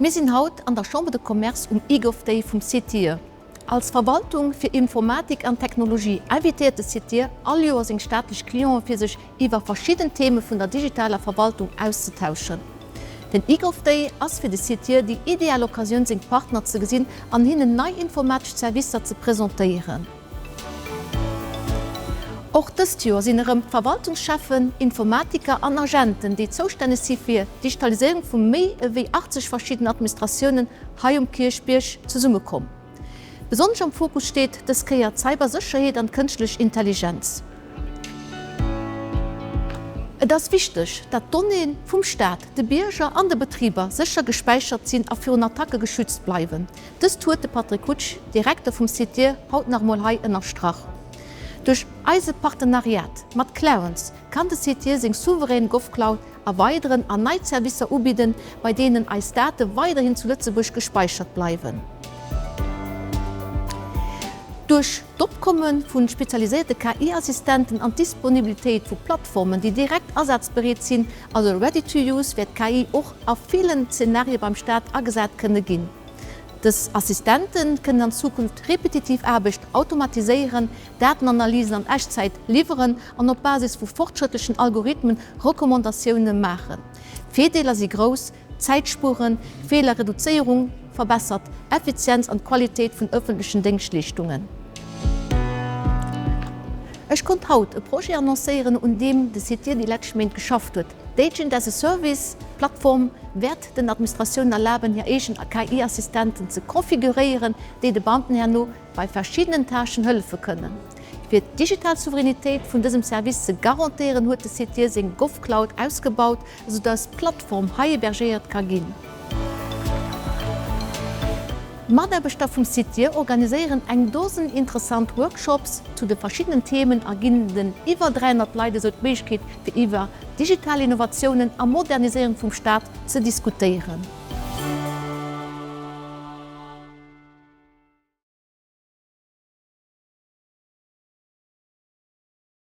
Mir sinn haut an der Chambre de Commerce um eGov Day vum CTIE. Als Verwaltung fir Informatik an Technologie invitéiert de CTIE all Joer seng staatlech Clienten fir sech iwwer verschidden Theme vun der digitaler Verwaltung auszetauschen. Den eGov Day ass fir de CTIE déi ideal Occasioun seng Partner ze gesinn an hinnen nei informatesch Servicer ze presentéieren. Och dëst Joer sinn erëm d'Verwaltungscheffen, Informatiker an Agenten, déi zoustänneg si fir d'Digitaliséierung vu méi ewéi 80 verschidden Administratiounen, hei um Kierchbierg zesummekomm. Besonnesch am Fokus steet dës Kéier d'Cybersécherheet an d'kënschtlech Intelligenz. Et ass wichteg, dat d'Donnéeë vum Staat, de Bierger an de Betriber sécher gespäichert sinn a virun Attacke geschützt bleiwen. Dëst huet de Patrick Hutsch, Direkter vum CITIR, haut nach emol hei ënnerstrach. Duerch eise Partenariat mat Clarence kann de CITIR seng souverän GovCloud erweideren an nei Servicer ubidden, bei deenen eis Date weiderhin zu Lëtzebuerg gespeichert bleiwen. Duerch d'Opkomme vu spezialiséierte KI-Assistenten an d'Disponibilitéit vu Plattformen, déi direkt asazbereet sinn, also ready to use, wäert d'KI och a villen Zenarie beim Staat agesat kënne ginn. Dës Assistente kënnen an Zukunft repetitiv Aarbecht automatiséieren, Datenanalysen an Echtzäit liwweren an op Basis vu fortschrëttlechen Algorithmen Recommandatioune maachen. D'Virdeeler si grouss, Zäit spueren, Feelerreduzéierung verbessert Effizienz an d'Qualitéit vun ëffentlechen Déngschtleeschtungen. Ech konnt haut e Projet annoncéieren, un deem de CITIR déi lescht Méint geschafft huet. D'Agent as a Service Plattform wäert den Administratiounen erlaben, hir eegen KI-Assistenten ze konfiguréieren, déi de Beamten herno bei verschiddenen Tâchen hëllefe kënnen. Fir d'digital Souveränitéit vun dësem Service ze garantéieren, huet de CTIE seng GovCloud ausgebaut, esou dass d'Plattform hei hébergéiert ka ginn. D'Mataarbechter vum CTIE organiséieren eng Dosen interessant Workshops zu de verschiddenen Themen a ginn den iwwer 300 Leit esou d'Méiglechkeet, fir iwwer digital Innovatiounen a Moderniséierung vum Staat ze diskutéieren.